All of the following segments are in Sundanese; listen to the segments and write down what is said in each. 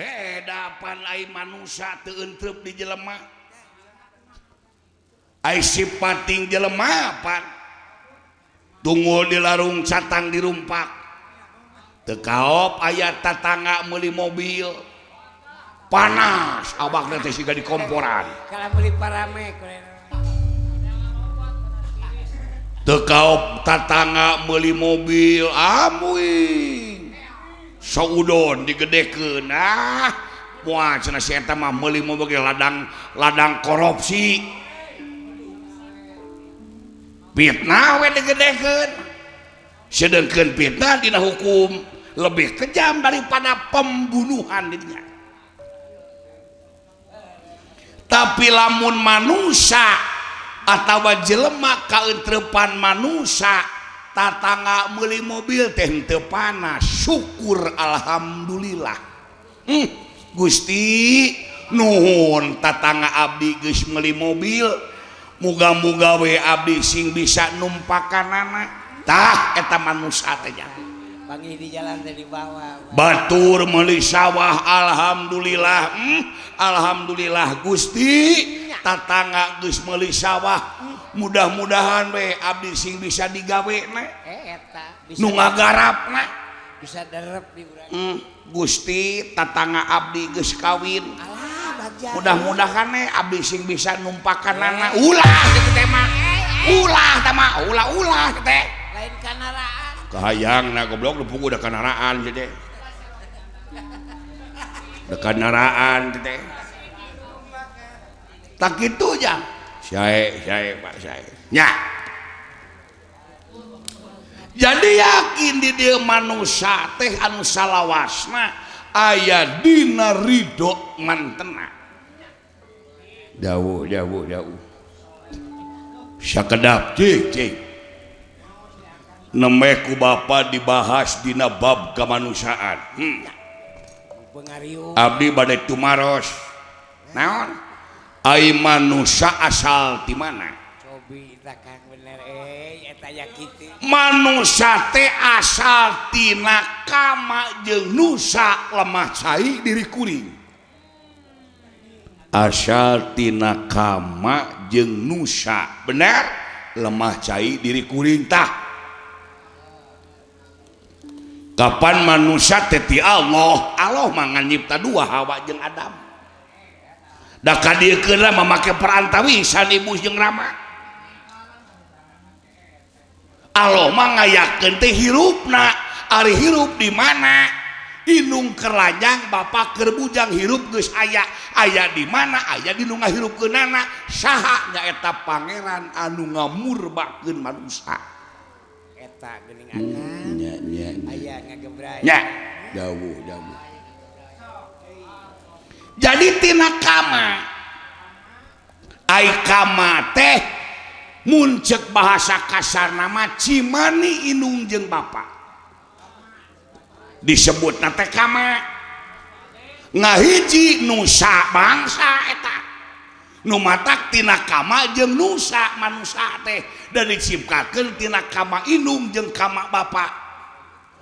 Beda pan ai manusia teu entrep di jelema. Ai sipating jelema pan tunggul di larung catang dirumpak. Teu kaop aya tatangga meuli mobil. Panas abakna teh siga di komporan. Kalau meuli parame Teu kaop tatangga meuli mobil amuing. Saudon digedekeun ah moal cenah si eta mah meuli mobil ge ladang ladang korupsi. Fitnah we digedekeun. Sedengkeun fitnah dina hukum lebih kejam daripada pembunuhan dinya. Tapi lamun manusia atawa jelema kaentrepan manusia tatangga meuli mobil teh henteu panas, syukur alhamdulillah. Gusti nuhun tatangga abdi geus meuli mobil, muga-muga we abdi sing bisa numpakanana. Tah eta manusia teh nya. Panggih di jalan teh dibawa. Batur meuli sawah alhamdulillah. Alhamdulillah Gusti tatangga geus meuli sawah, mudah-mudahan we abdi sing bisa digawena. Eta bisa nu ngagarapna bisa derep di urang. Gusti tatangga abdi geus kawin. Alah bagja. Mudah-mudahan we abdi sing bisa numpakanana. Ulah kitu teh mah. Ulah teh mah, ulah-ulah teh. Lain kanaraan. Kahayang na goblok nu puguh da kanaraan teh. Da kanaraan teh. Tak kitu jang. Sae sae Pak sae. Nya. Jadi yakin di dieu manusia teh anu salawasna aya dina ridho mantena. Jauh jauh jauh. Sakedap cik cik. Nembe ku bapa dibahas dina bab kemanusiaan. Abdi bade tumaros. Naon? Ai manusia asal ti mana? Cobi eta Kang bener euy eta aya kitu. Manusia teh asal tina kama jeung nusa lemah cai diri kuring. Asal tina kama jeung nusa bener lemah cai diri kuring tah. Kapan manusia teh ti Allah, Allah mah nyipta dua Hawa jeung Adam. Da ka dieu keuna mamake perantawisan ibu jeung rama. Allah mah ngayakeun teh hirupna, ari hirup di mana? Indung keur lanjang, bapa keur bujang, hirup geus aya. Aya di mana? Aya di nu ngahirupkeunana. Saha nyaeta pangeran anu ngamurbakeun manusia. Eta geuning akang. Nya nya aya ngagebray. Nya jauh jauh. Jadi tina kama ai kama teh mun ceuk bahasa kasar nama cimani indung jeung bapa. Disebutna teh kama. Ngahiji nusa bangsa eta. Nu matak tina kama jeung nusa manusia teh dan diciptakeun tina kama indung jeung kama bapa.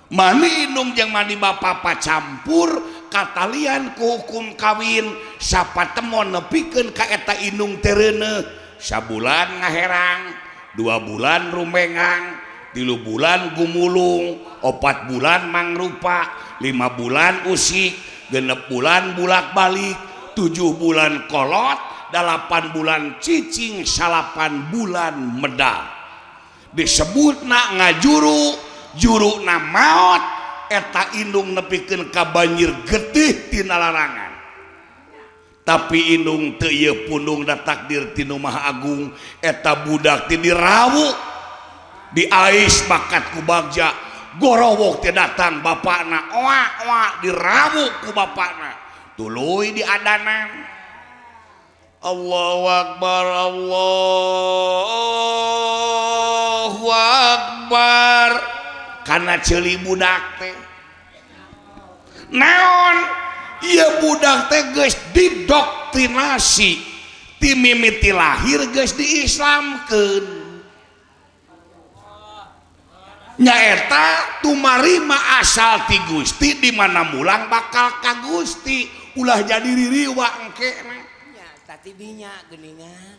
Mani indung jeung mani bapa pacampur katalian ku hukum kawin sapatemon nepikeun ka eta indung teh reuneuh. Sabulan ngaherang, 2 bulan rumbengang, 3 bulan gumulung, 4 bulan mangrupa, 5 bulan usik, 6 bulan bulak-balik, 7 bulan kolot, 8 bulan cicing, 9 bulan medal. Disebutna ngajuru, juruna maot, eta indung nepikeun ka banjir getih tina larangan. Tapi indung teu ieu pundung da takdir ti Nu Maha Agung, eta budak teh dirawu, diais bakat ku bagja, gorowok teh datang bapakna, oa-oa dirawu ku bapakna, tuluy diadanan. Allahu Akbar, Allahu Akbar. Kana ceuli budak teh. Naon? Ieu budak teh geus didoktrinasi, ti mimiti lahir geus diislamkeun. Nyaeta tumarima asal ti Gusti, di mana mulang bakal ka Gusti, ulah jadi ririwa engke. Nya tati dinya geuningan.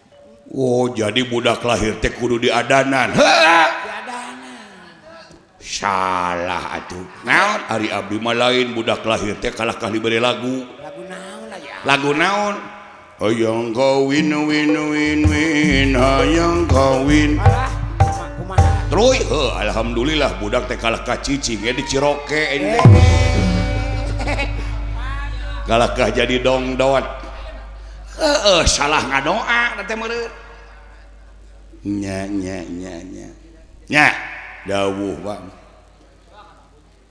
Oh, jadi budak lahir teh kudu diadanan. Heuh. Diadanan. Salah atuh. Naon ari abdi mah lain, budak lahir teh kalah kah diberi lagu. Lagu naon lah ya? Lagu naon? Hayang kawin win win win hayang kawin. Alah, kumaha? Terus heuh, alhamdulillah budak teh kalah ka cicing ge diciroke ini teh. Kalah kah jadi dongdot. Heeh, salah ngadoa teh meureun. Nya nya nya nya. Nya dawuh Pak.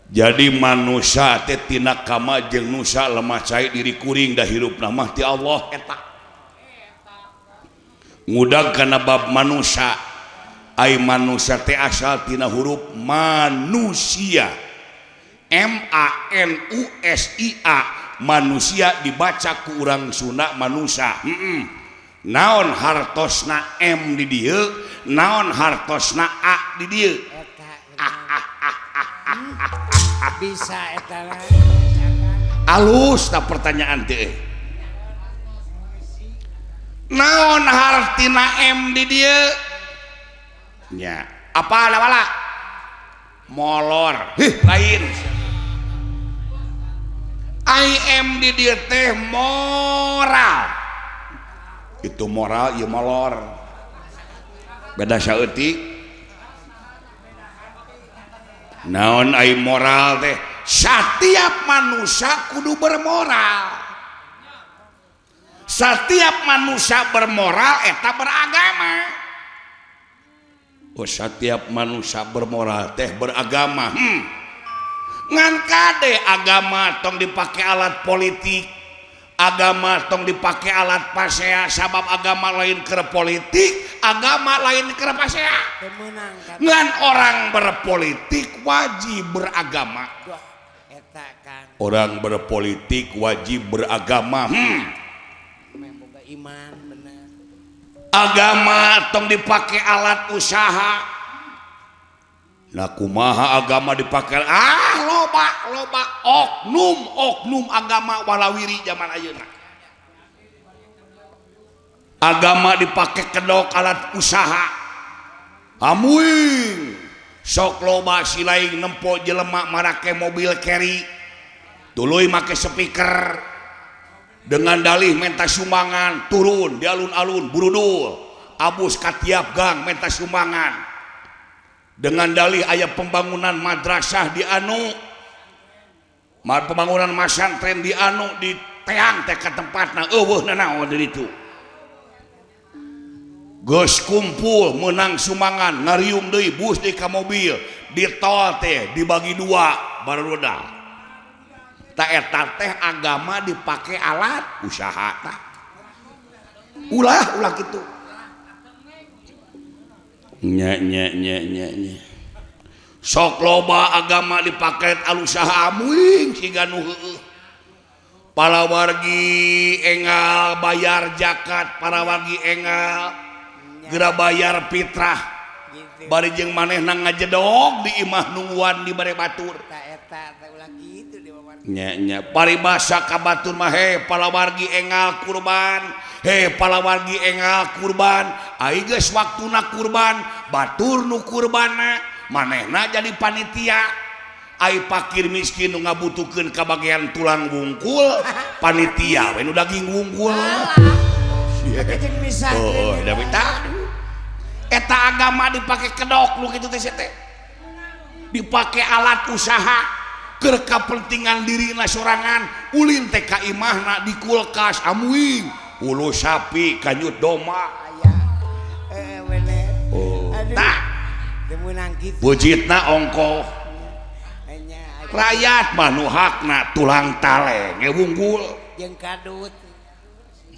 Jadi manusia teh tina kama jeung nusa lemah cai diri kuring da hirupna mah ti Allah eta. Ngudag kana bab manusia. Ai manusia teh asal tina huruf manusia. M A N U S I A, manusia dibaca ku urang Sunda manusia. Naon hartosna M di dieu, naon hartosna A di dieu. Eta. Bisa eta lah. Alus ta pertanyaan teh. Naon hartina M di dieu? Nya, apa wala? Molor. Hih, lain. I M di dieu teh moral. Itu moral ieu molor. Beda saeutik. Naon ai moral teh? Setiap manusia kudu bermoral. Setiap manusia bermoral eta beragama. Oh, setiap manusia bermoral teh beragama. Ngan kade agama tong dipake alat politik, agama tong dipake alat pasea, sabab agama lain keur politik, agama lain keur pasea. Teu meunang kan. Ngan orang berpolitik wajib beragama. Duh, eta Kang. Orang berpolitik wajib beragama. Meh boga iman bener. Agama tong dipake alat usaha. Nah kumaha agama dipake? Ah, loba loba oknum oknum agama walawiri zaman ayeuna. Agama dipake kedok alat usaha. Amuing sok loba silaing nempo jelema marake mobil carry, tuluy make speaker dengan dalih menta sumbangan, turun di alun-alun burudul abus ka tiap gang menta sumbangan dengan dalih aya pembangunan madrasah di anu, pembangunan masantren di anu, di teang teh ka tempatna eueuh nanaon di ditu. Geus kumpul menang sumbangan ngariung deui bus deui ka mobil di tol teh dibagi dua barudak. Ta eta teh agama dipake alat usaha tah. Ulah ulah kitu. Nya nya nya nya nya. Sok loba agama dipake alat usaha amuing siga nu heueuh. Palawargi engal bayar zakat, parawargi engal geura bayar fitrah. Gitu. Bari jeung manehna ngajedog di imah nungguan di bare batur. Ta eta teh ulah kitu di mah. Nya nya paribasa ka batur mah he palawargi engal kurban, he palawargi engal kurban, ai geus waktuna kurban, batur nu kurbanna, manehna jadi panitia. Ai pakir miskin nu ngabutuhkeun kabagian tulang wungkul, panitia we nu daging wungkul. Jeung misahkeun. Oh, da minta. Eta agama dipake kedok nu kitu teh teh. Dipake alat usaha keur kapentingan dirina sorangan, ulin teh ka imahna di kulkas amuing, hulu sapi kanyut domba. Aya. Heeh bener. Oh, Aduh. tah. Teu meunang kitu. Wujudna ongkoh. Nya. Rakyat mah nu hakna tulang taleng ge wungkul. Jeung kadut.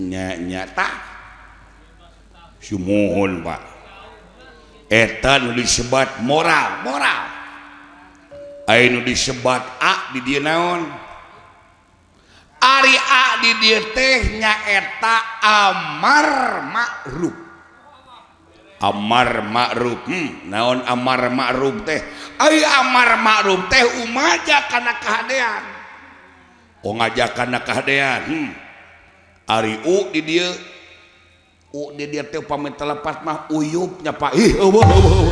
Nya nya tah. Sumuhun Pak. Eta nu disebat moral, moral. Ai nu disebat A di dieu naon? Ari A di dieu teh nyaeta amar ma'ruf. Amar ma'ruf. Naon amar ma'ruf teh? Ai amar ma'ruf teh umaja kana kahadean. Oh ngajak kana kahadean. Ari u di dieu. U di dieu teh upami telepat mah uyupnya Pak. Ih eueuh eueuh.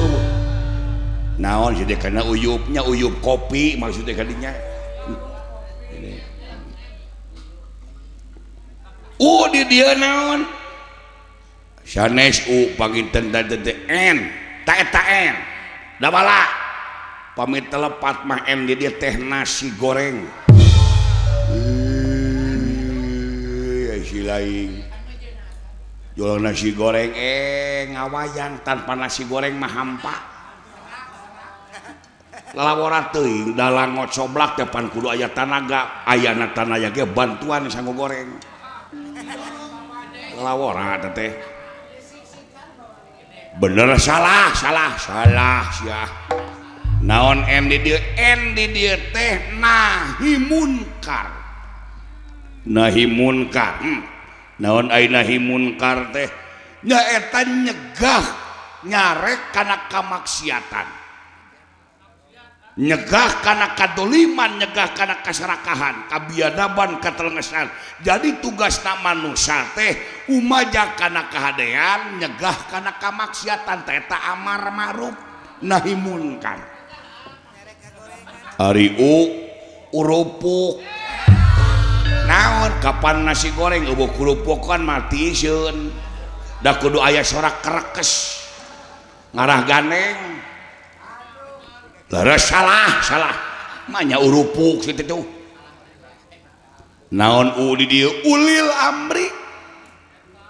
Naon sih kana uyupnya, uyup kopi maksudnya kadinya. U di dieu naon? Sanes u panginten teh n ta eta n da bala pamit telepat mah n di dieu teh nasi goreng. Si lain jual nasi goreng ngawayang tanpa nasi goreng mah hampa. Lalawara teuing dalang ngocoblak teh pan kudu aya tanaga, ayana tanaga ge bantuan sangu goreng. Lalawara teh bener salah salah salah sia. Naon n di dieu? N di dieu teh nahi munkar. Nahi munkar. Naon ai nahi munkar teh? Nyaeta nyegah nyarek kana kamaksiatan, nyegah kana kadoliman, nyegah kana kaserakahan, kabiadaban, katelengesan. Jadi tugasna manusia teh umaja kana kahadean, nyegah kana kamaksiatan, teh eta amar ma'ruf nahi munkar. Ari u urupuk naon kapan nasi goreng eueuh kurupukan mati sieun da kudu aya sorak kerekes ngarah ganeng. Leres salah salah manya urupuk situ tuh. Naon u di dieu? Ulil amri.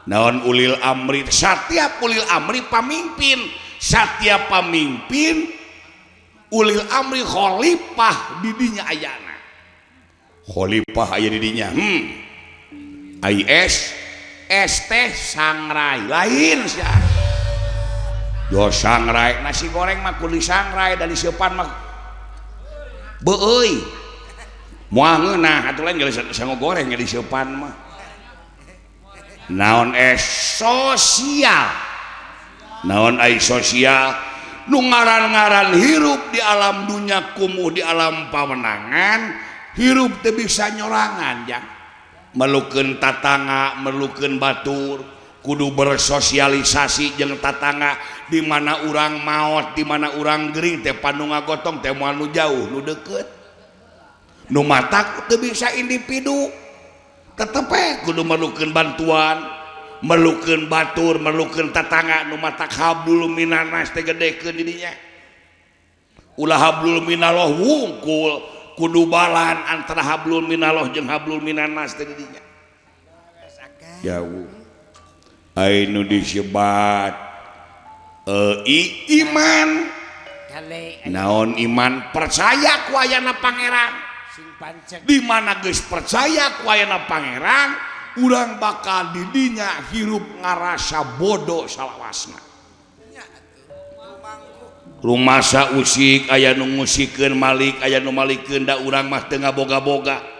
Naon ulil amri? Satiap ulil amri pamimpin, satiap pamimpin ulil amri khalifah di dinya ayana. Khalifah aya di dinya. Ai S S teh sangrai lain sia. Jo sangrai nasi goreng mah kudu sangrai dari seupan mah beueuy. Moal ngeunah atuh lain geus sangu goreng di seupan mah. Naon es sosial. Naon ai sosial? Nu ngaran-ngaran hirup di alam dunya kumuh di alam pawenangan, hirup teu bisa nyorangan jang. Melukeun tatangga, melukeun batur, kudu bersosialisasi jeung tatangga. Di mana urang maot, di mana urang gering teh panu ngagotong teh moal nu jauh, nu deukeut. Nu matak teu bisa individu. Tetep we kudu merlukeun bantuan, merlukeun batur, merlukeun tatangga. Nu matak hablul minanas teh gedekeun di dinya. Ulah hablul minallah wungkul, kudu balan antara hablul minallah jeung hablul minanas teh di dinya. Jauh. Ai nu disebat iman. Naon iman? Percaya ku ayana pangeran. Di mana geus percaya ku ayana pangeran, urang bakal di dinya hirup ngarasa bodoh salawasna. Rumasa usik aya nu ngusikeun malik, aya nu malikeun da urang mah teu ngaboga-boga.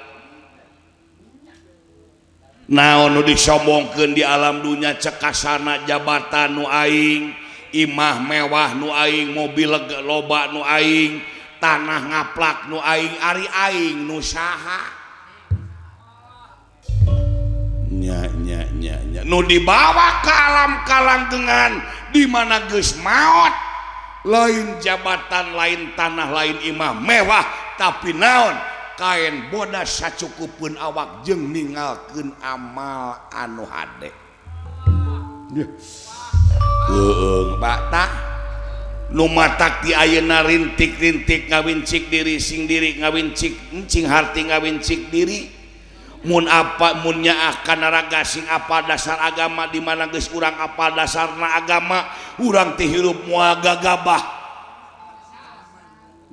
Naon nu disombongkeun di alam dunya cekasana jabatan nu aing, imah mewah nu aing, mobil loba nu aing, tanah ngaplak nu aing, ari aing nu saha? Nya nya nya nya nu dibawa ke alam kalanggengan di mana geus maot, lain jabatan, lain tanah, lain imah mewah, tapi naon? Kain bodas sacukupeun awak jeung ninggalkeun amal anu hade. Heueung bata nu matak di ayeuna rintik-rintik ngawincik diri sing diri ngawincik encing harti ngawincik diri. Mun apa mun nyaah kana raga sing apa dasar agama, di mana geus urang apa dasarna agama, urang teh hirup moal gagabah.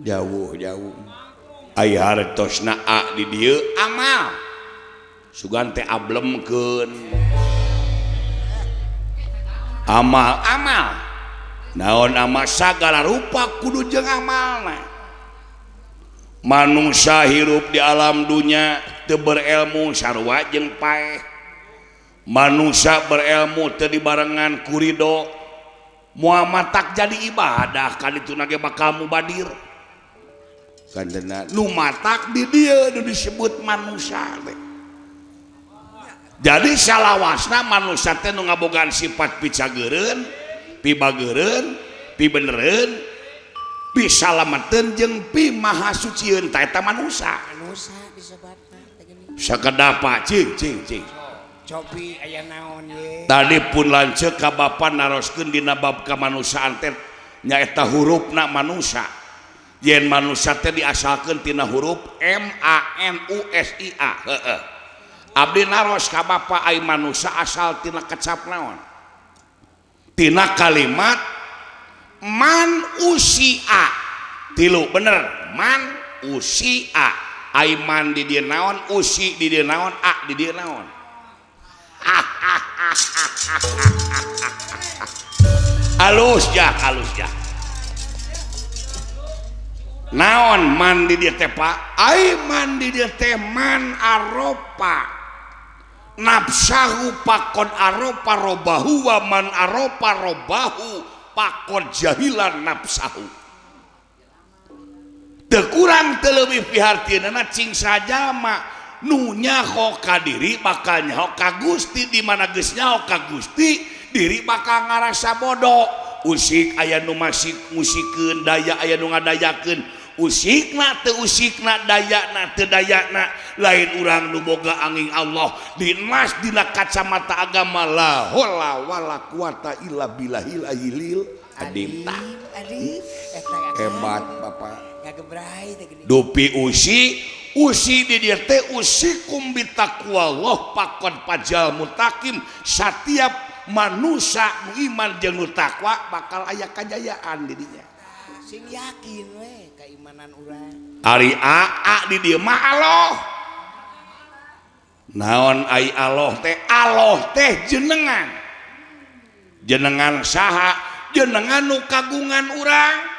Jauh-jauh ai hartosna a di dieu amal sugan teh ablemkeun amal amal. Naon amal? Sagala rupa kudu jeung amalna. Manusia hirup di alam dunya teu berilmu sarua jeung paeh. Manusia berilmu teu dibarengan ku ridho. Moal matak jadi ibadah kan itu nage bakal mubadir. Kandena nu matak di dieu nu disebut manusia teh. Jadi salawasna manusia teh nu ngabogaan sifat picageureun, pibageureun, pibenereun, pisalameteun jeung pimahasucieun ta eta manusia. Manusia disebatna teh geuning. Sakedapa cing cing cing. Cobi aya naon ye. Tadi pun lanceuk ka bapa naroskeun dina bab kamanusiaan teh nyaeta hurufna manusia. Yen manusia teh diasalkeun tina huruf M A N U S I A. Heeh. Abdi naros ka bapa ai manusia asal tina kecap naon? Tina kalimat man usia. Tilu bener, man usia. Ai man di dieu naon, usi di dieu naon, a di dieu naon. Alus jah, alus jah. Naon man di dieu teh Pak? Ai man di dieu teh man aropa. Nafsahu pakon aropa robahu wa man aropa robahu pakon jahilan nafsahu. Teu kurang teu leuwih pihartieunana cing sajama nu nyaho ka diri bakal nyaho ka Gusti, di mana geus nyaho ka Gusti diri bakal ngarasa bodoh. Usik aya nu masik musikeun, daya aya nu ngadayakeun. Usikna teu usikna, dayana teu dayana, lain urang nu boga angin Allah dinas dina kacamata agama la haula wala quwata illa billahil aliyil azim. Hebat Bapak. Dupi usi usi di dieu teh usikum bitaqwallah pakon pajal mutakim. Satiap manusia iman jeung nu takwa bakal aya kajayaan di dinya. Sing yakin we keimanan urang. Ari aa di dieu mah Allah. Naon ai Allah teh? Allah teh jenengan. Jenengan saha? Jenengan nu kagungan urang.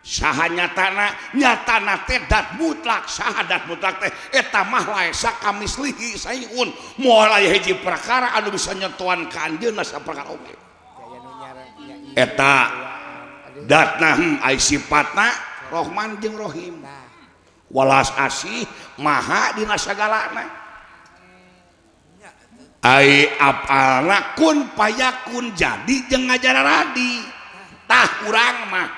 Saha nyatana? Nyatana teh dat mutlak. Saha dat mutlak teh? Eta mah laesa kamislihi sayun. Moal aya hiji perkara anu bisa nyentuhan ka anjeunna saperkara oge. Eta datna ai sifatna Rohman jeung Rohim. Walas asih maha dina sagalana. Ai apalna kun payakun jadi jeung ngajararadi. Tah urang mah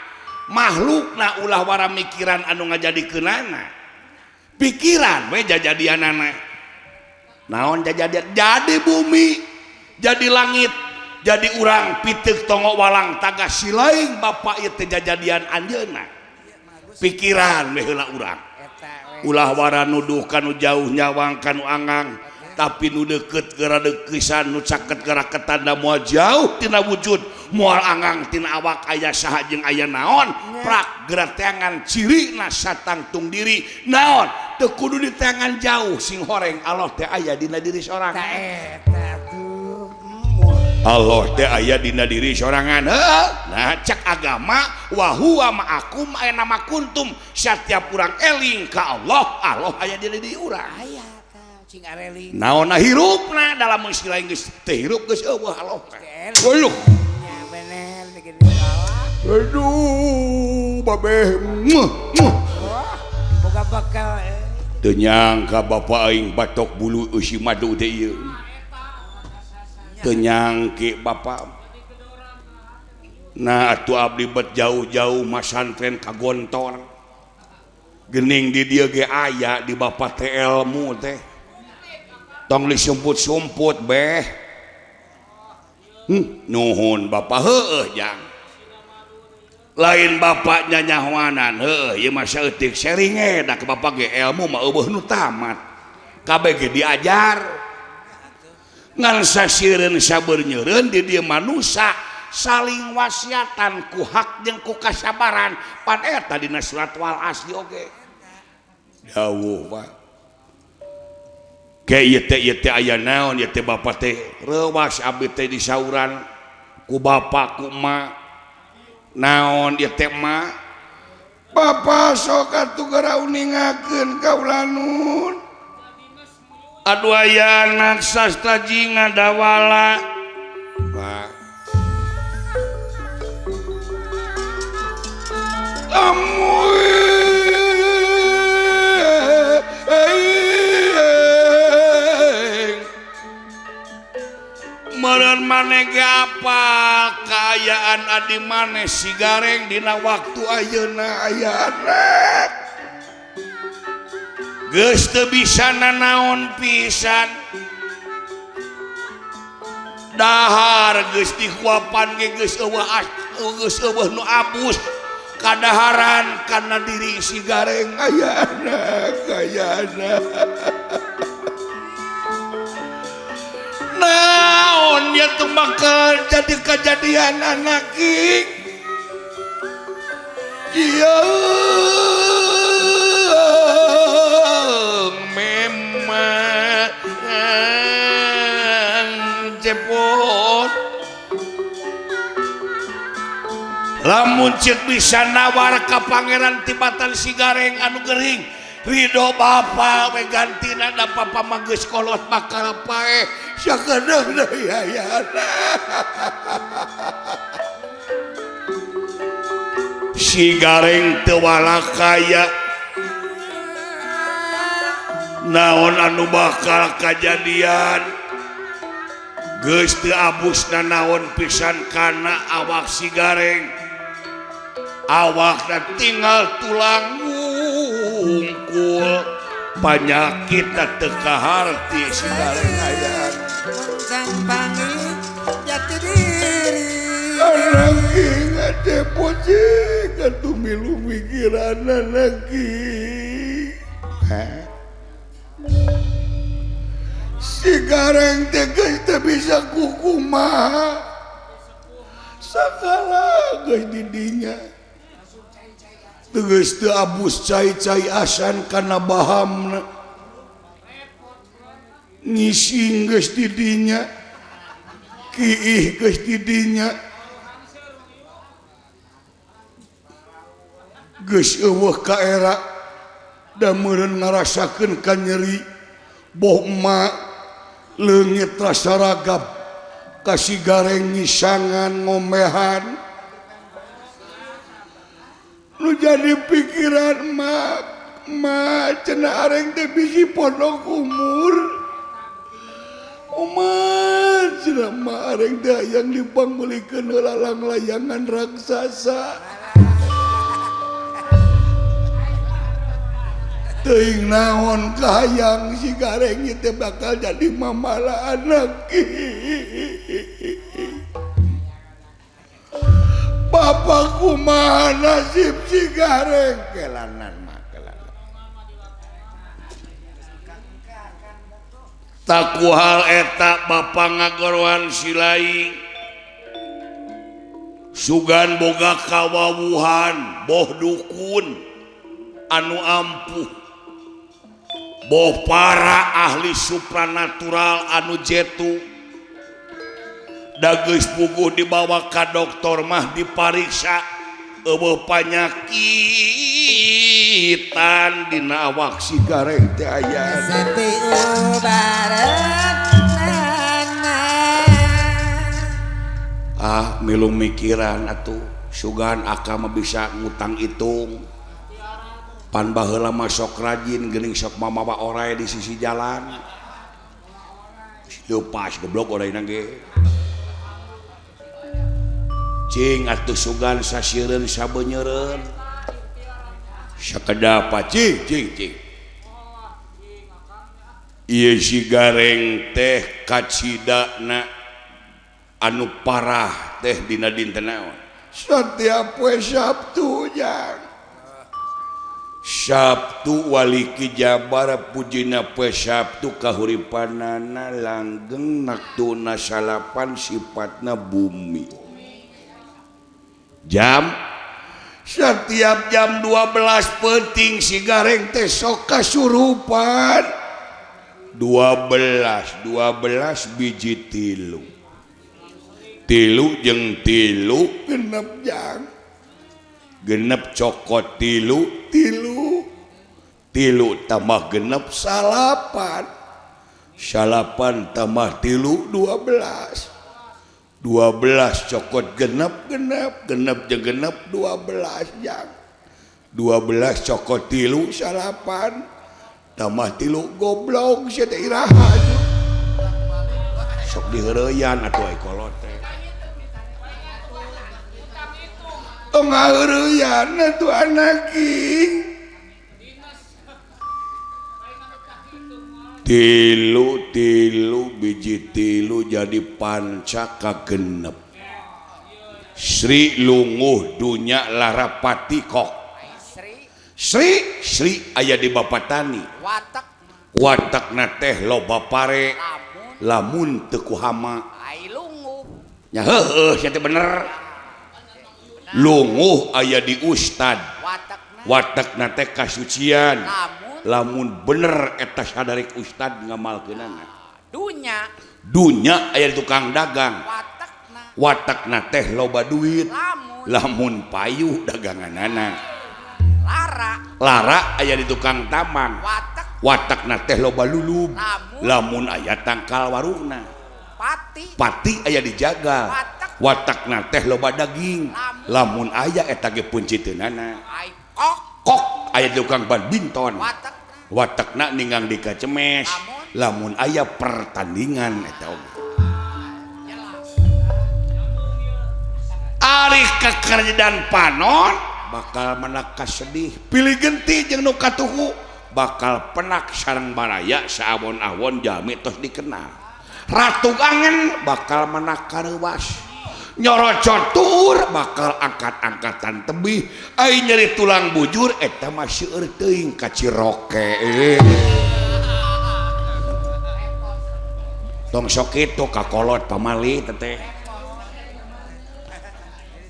makhlukna ulah wara mikiran anu ngajadikeunana. Pikiran we jajadianana. Naon jajadian? Jadi bumi, jadi langit, jadi urang piteuk tongo walang tagas silaing bapak ieu teh jajadian anjeunna. Pikiran we heula urang. Ulah wara nuduh kanu jauh nyawang kanu angang, tapi nu deukeut geura deukisan, nu caket geura ketanda moal jauh tina wujud, moal angang tina awak aya saha jeung aya naon, prak geura teangan cirina satangtung diri naon, teu kudu diteangan jauh sing horeng Allah teh aya dina diri sorangan. Allah teh aya dina diri sorangan. Heuh, nah cek agama wa huwa ma'akum aina ma kuntum, satiap urang eling ka Allah, Allah aya dina diri urang. Aya tah cing areling. Naonna hirupna dalam istilah geus teu hirup geus eueuh Allah teh. Waluh. Nya bener teh geuning salah. Aduh, babeh. Boga bakal Teu nyangka bapa aing batok bulu eusi madu teh ieu. Teu nyangke bapa. Nah atuh abdi bet jauh-jauh masantren ka Gontor. Gening di dieu ge aya di bapa teh ilmu teh. Tong disumput-sumput beh. Nuhun bapa heueuh jang. Lain bapak nyanyahoanan heueuh ieu mah saeutik sharing ge da ka bapa ge ilmu mah eueuh nu tamat. Kabeh ge diajar. Ngan sasireun sabar nyeureun di dieu manusa saling wasiatan ku hak jeung ku kasabaran. Pan eta dina surat Wal Asri oge. Dawuh Pak. Ke ieu teh aya naon ieu teh bapa teh reuwas abdi teh disauran ku bapa ku emak. Naon ieu teh emak? Bapa sok atuh geura uningakeun kaula nun. Aduh aya anak sastra jinga dawala. Pak. adi maneh si Gareng dina waktu ayeuna aya anak geus teu bisa nanaon pisan dahar geus dihuapan ge geus eueuh geus eueuh nu abus kadaharan kana diri si Gareng aya anak aya anak naon ya tuh bakal jadi kejadian anak ing iya memang cepot lamun ceuk bisa nawar ka pangeran tibatan si Gareng anu gering Ridho bapa we gantina da papa mah geus kolot bakal paeh sakedeung deui ayana si Gareng teu walakaya naon anu bakal kajadian geus teu abusna naon pisan kana awak si Gareng awakna tinggal tulang wungkul panyakit teu kaharti si Gareng aya sang panggih jati diri anak ingat pocing atuh milu mikiran anak si Gareng teh geus teu bisa kukumaha sagala geus di dinya geus teu abus cai-cai asan kana bahamna ngising geus di dinya kiih geus di dinya geus eueuh kaera da meureun ngarasakeun ka nyeri boh emak leungit rasa ragap ka si Gareng ngisangan ngomehan nu jadi pikiran mak mak cenah areng teh bisi pondok umur omat cenah mak areng teh hayang dipangmeulikeun heula langlayangan raksasa teuing naon kahayang si Gareng teh bakal jadi mamala anak bapak kumaha nasib si Gareng kelanan mah kelanan taku hal eta bapak ngagoroan silai sugan boga kawawuhan boh dukun anu ampuh boh para ahli supranatural anu jetu da geus puguh dibawa ka dokter mah dipariksa eueuh panyakitan dina awak si Gareng teh aya ah milu mikiran atuh sugan akang mah bisa ngutang itung pan baheula mah sok rajin geuning sok mamawa orai di sisi jalan leupas goblok oraina ge cing atuh sugan sasireun sabeunyereun sakedapa cing cing cing ieu si Gareng teh kacidana anu parah teh dina dinten naon setiap poe Sabtu jang Sabtu waliki Jabar pujina poe Sabtu kahuripanana langgeng naktuna salapan sifatna bumi jam setiap jam 12 penting si Gareng teh sok kasurupan 12 biji tilu tilu jeung tilu genep jang genep cokot tilu tilu tilu tambah genep salapan salapan tambah tilu 12 12 cokot genep genep genep jeung genep 12 jang 12 cokot tilu salapan tambah tilu goblok sia teh iraha sok diheureyan atuh ai kolot teh. Tong ngaheureuyan atuh anak king. Tilu tilu biji tilu jadi panca kagenep. Sri lunguh dunya larapati kok. Sri Sri aya di Bapatani. Watak watakna teh loba pare lamun teu ku hama. Nya heueuh sia teh bener. Lunguh aya di ustad. Watakna teh kasucian. Lamun bener eta sadarik ustad ngamalkeunana. Dunya dunya aya di tukang dagang. Watakna teh loba duit. Lamun payu daganganana. Lara lara aya di tukang tambang. Watakna teh loba lulub. Lamun aya tangkal warungna. Pati pati aya dijaga. Watakna teh loba daging. Lamun aya eta ge peunciteunana. Kok kok aya di tukang badminton. Watakna ninggang di kacemes. Lamun aya pertandingan eta oge. Ari kakerjaan panon bakal menak kasedih pilih genti jeung nu katuhu bakal penak sareng baraya saawon-awon jalmi tos dikenal. Ratu angen bakal menak kareuwas nyorocot tuur bakal angkat-angkatan tebih ai nyeri tulang bujur eta mah seueur teuing ka Ciroke. Tong sok kitu ka kolot pamali teteh.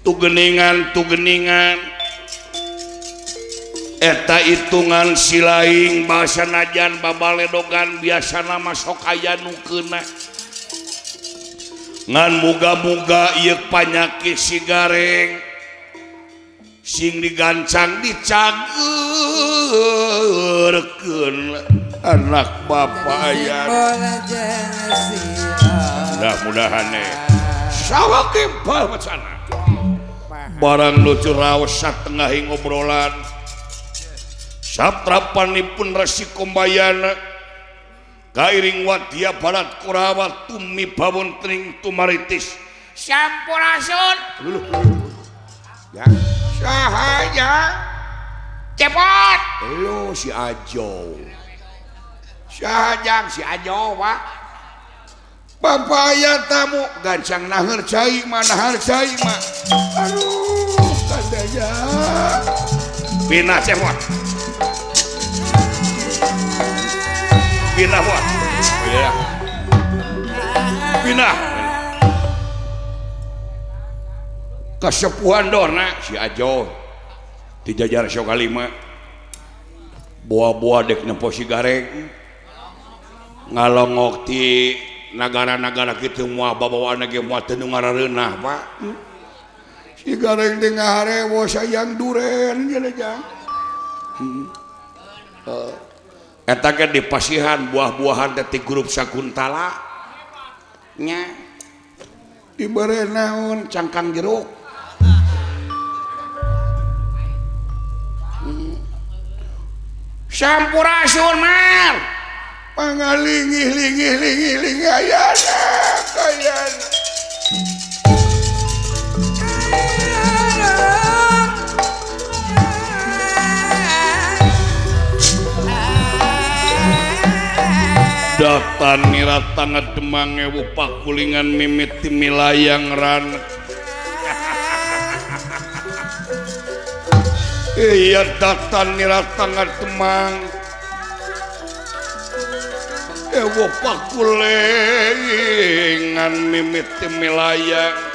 Tugeningan tugeningan eta hitungan silaing bahasa najan babaledogan biasana masuk aya nu keuna ngan muga-muga ieu panyakit si gareng sing digancang dicageurkeun anak bapa aya. Mudah-mudahan sawah gempal wacana barang lucu raos satengahing obrolan satrapanipun Resi Kumbayana kairing wadya barat Kurawa tumi bawon tring tumaritis sampurasun ya saha ya cepot lu si Ajo saha jang si Ajo Pak. Bapak aya tamu gancang naheur cai mah nahar cai mah. Aduh kadaya pinah cepot pinah buat pinah pinah kesepuhan dorna si Ajo di jajar Sokalima buah-buah dek nempo si gareng ngalongok ti nagara-nagara kitu moal babawaan ge moal teu nu ngarareunah Pak. Si gareng teh ngaharewo sayang duren cenah jang. Eta ge dipasihan buah-buahan teh ti grup Sakuntala nya dibere naon cangkang jeruk. Sampurasun mar pangalingih lingih lingih lingih ayana ayana. Datan nirata ngedemang ewu pakulingan mimiti milayang ran. Iya datan nirata ngedemang ewu pakulingan mimiti milayang.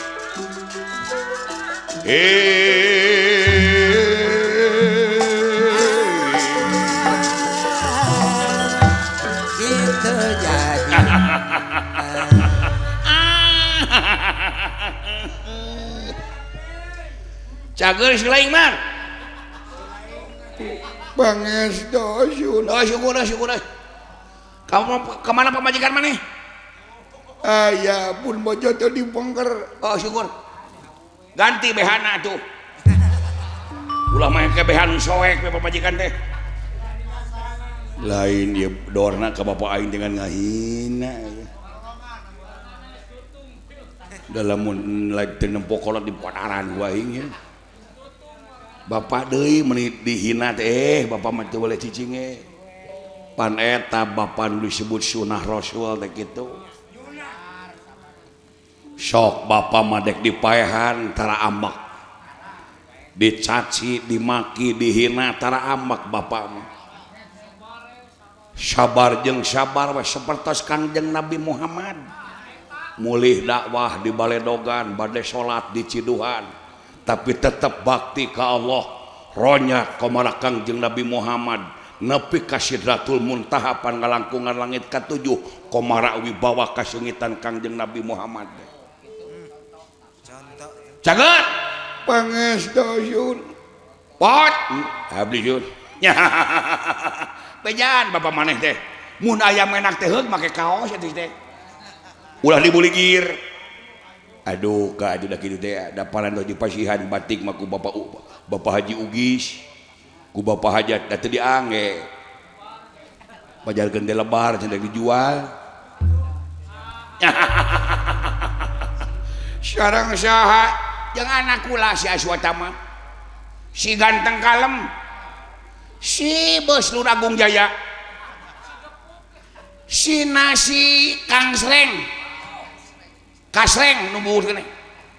Cager si lain mar. Pangestu oh syukur syukur. Kamu kemana pamajikan maneh? Aya pun bojo teu dibongkar. Oh syukur. Ganti behana tuh. Ulah mah ke behan soek we pamajikan teh. Lain ieu dorna ka bapak aing dengan ngahina. Dalam mun lain teu nempo kolot di pataran ku aing ya. Bapak deui meuni dihina teh bapak mah teu boleh cicing ge. Pan eta bapak nu disebut sunah Rasul teh kitu. Sok bapak mah dek dipaehan tara ambek. Dicaci, dimaki, dihina tara ambek bapak mah. Sabar jeung sabar we sapertos Kangjeng Nabi Muhammad. Mulih dakwah di Baledogan, bade salat di Ciduhan, tapi tetap bakti ka Allah. Ronya komara Kangjeng Nabi Muhammad nepi ka Sidratul Muntaha pangalangkungan langit katujuh komara wibawa kaseungitan Kangjeng Nabi Muhammad. Caget pangestu yun. Pot abdi yun. Bejan bapak maneh teh. Mun aya menak teh heug make kaos eta teh. Ulah dibuligir. Aduh ka aduh da kitu teh da parantos dipasihan batik mah ku bapak Haji Ugis. Ku bapak hajat da teu diangge. Pajarkeun teh lebar cenah dijual. Sareng saha jeung anak kula si Aswatama. Si ganteng kalem. Si Bos Luragung Jaya. Si nasi Kang Sreng. Kasreng nu buhut keneh.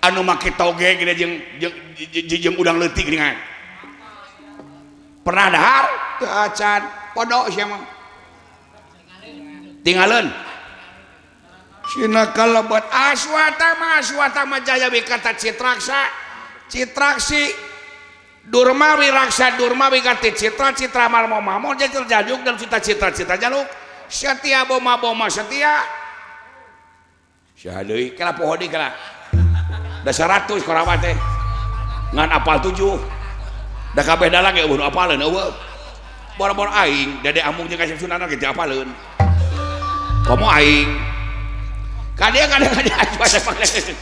Anu make toge gede jeung udang leutik geuningan. Pernah dahar teu acan podo sia mah. Tingaleun. Sina kalebet Aswatama Aswatama Jaya Wikata Citraksa Citraksi Durma Wiraksa Durma Wikati Citra Citra Marmo Mamo Jajal Jajuk dan Cita Citra Cita Jaluk Setia Boma Boma Setia saha deui kala poho deui kala da 100 korawa teh ngan apal 7 da kabeh dalang ge eueuh nu apaleun eueuh boro-boro aing dade amung jeung Kasep Sunana ge teu apaleun komo aing kadia kadia kadia Aswatama.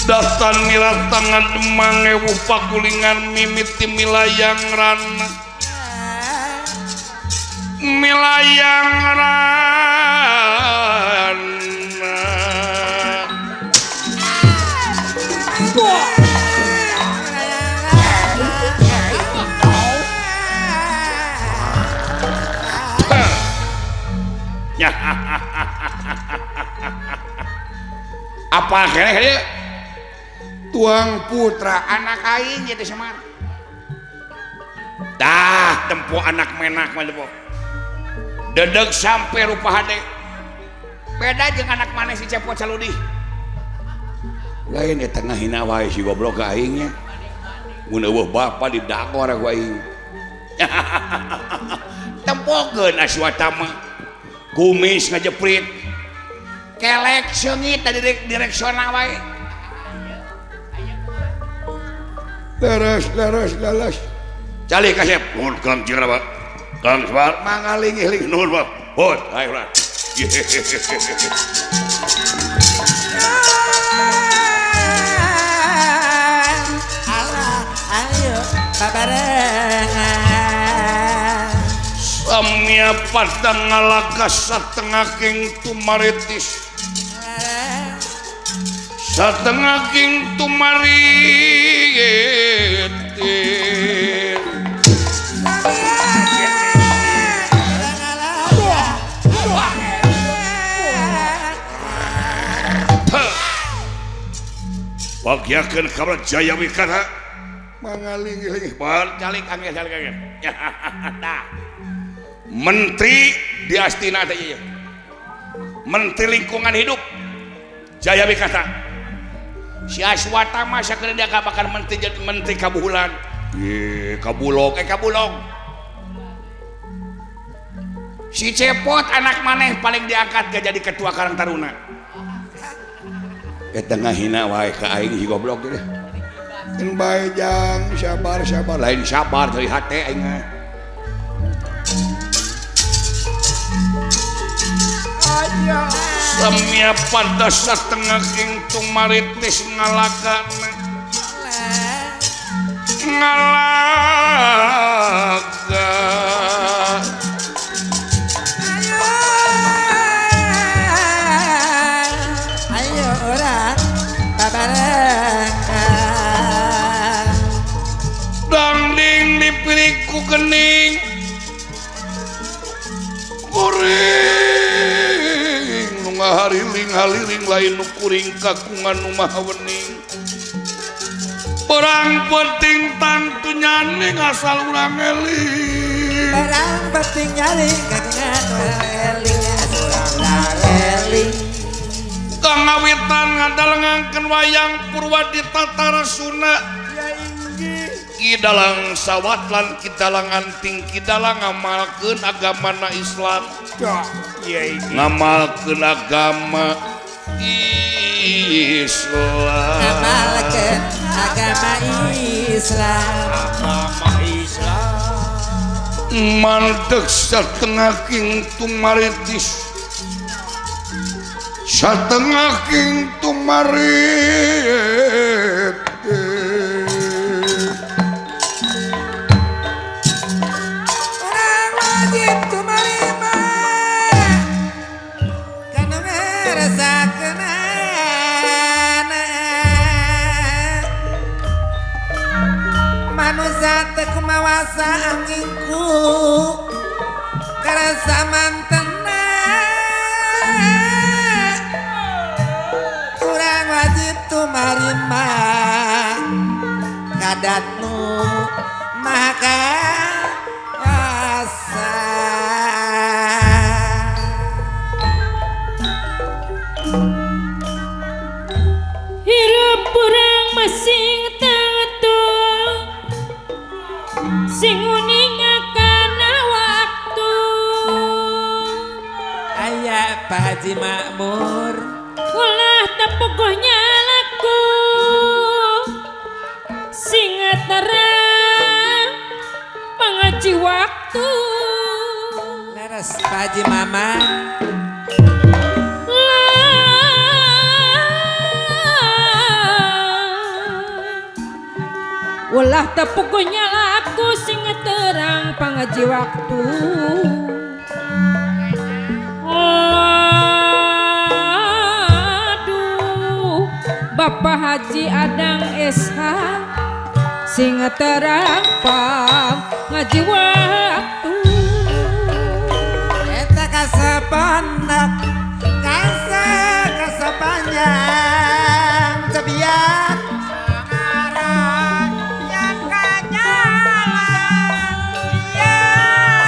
Datan miratangan mangewu pakulingan mimiti milayang rana milayang rana apa kene kene tuang putra anak aing jadi Semar dah tempo anak menak mah tempo dedeg sampai rupa hade beda jeung anak maneh si Cepot Caludi lain eta ngahina wae si goblok ka aing nya mun eueuh bapa didakor ku aing tempokeun Aswatama kumis ngajeprit kelek seungit tadi direksiona wae. Leres leres leres calik kasep nuhun Kang Cira Pak Kang Semar mangaling-iling nuhun Pak hot ayo lah. Allah ayo babarengan samia padang ngalaga satengah king tumaritis satengah king tumaritis. Bagiakeun ka Jaya Wikana mangaling-iling bal calik angge calik angge. Tah. Menteri di Astina teh ieu. Menteri Lingkungan Hidup Jaya Wikata. Si Aswatama sakeun dia bakal menteri jadi menteri kabuhulan. Ye, kabulog kabulog. Si Cepot anak maneh paling diangkat gak jadi ketua Karang Taruna. Eta ngahina wae ka aing si goblok teh. Keun bae jang sabar sabar lain sabar dari hate aing mah. Samia pada satengah king tumaritis ngalagana ngalaga. ngahariling haliling lain nu kuring kakungan nu maha wening. Perang penting tangtu nyaning asal urang eling. Perang penting nyaning kakungan urang eling asal urang eling. Kangawitan ngadalengangkeun wayang Purwa di Tatara Sunda. Ki Dalang Sawatlan Ki Dalang Anting Ki Dalang ngamalkeun agamana Islam. Ngamalkeun agama Islam. Ngamalkeun agama Islam. Agama Islam. Mandeg satengah king tumaritis. Satengah king tumaritis. Orang wajib tumarima kana ngerasakeunana. Manusia teu kumawasa anginku karasa mantena. Urang wajib tumarima kadat nu maha kuasa. Hirup urang masing tatu sing uninga kana waktu. Aya Pak Haji Makmur ulah tepuguhnya laku sing terang pangaji waktu. Leres Pak Haji Mama. Ulah tepuguhnya laku sing terang pangaji waktu. Aduh Bapak Haji Adang SH sing terang pangaji waktu. Eta kasapanak kasa kasapanjang cebiak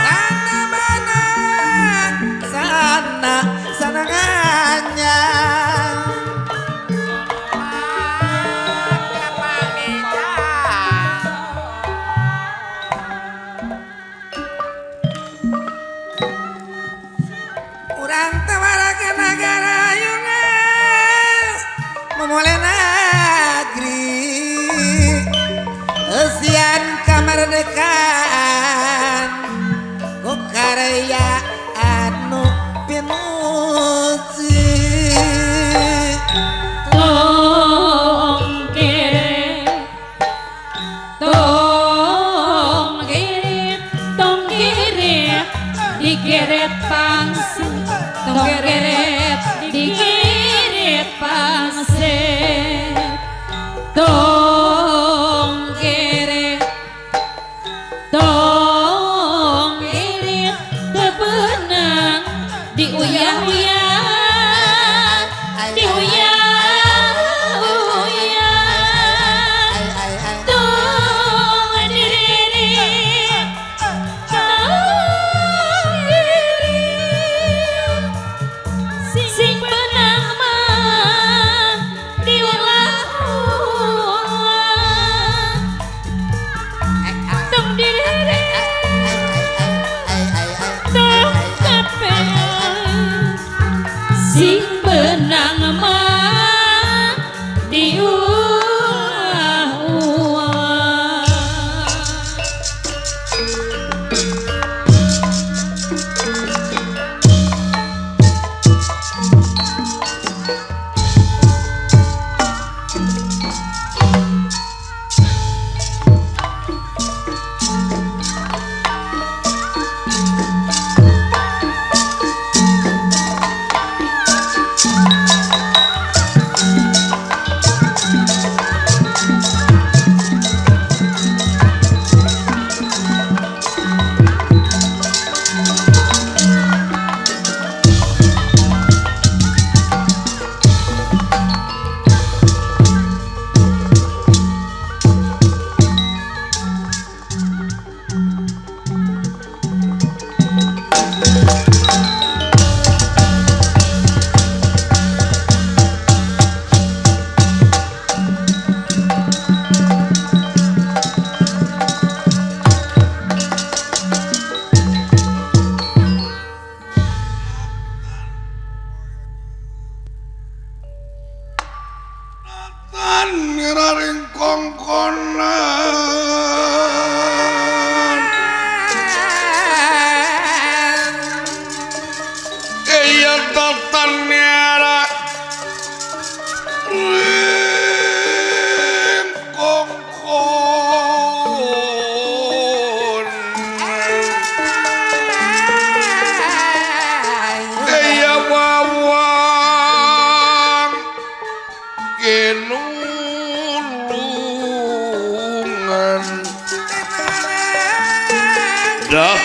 sana mana sana sana nganyang. Urang tewaraga nagara ayunga memulai negeri eusian kamerdekaan ku karya anu pinuji. Tong kere, tong kere, tong kere, digeret pangsit, tong keret, digeret pangsit, tong kere, tong kere, tebenang diuyah-uyah, diuyah-uyah. Ay ay ay. Tong diririt, tong diririt, sing benang mah diulah-ulah.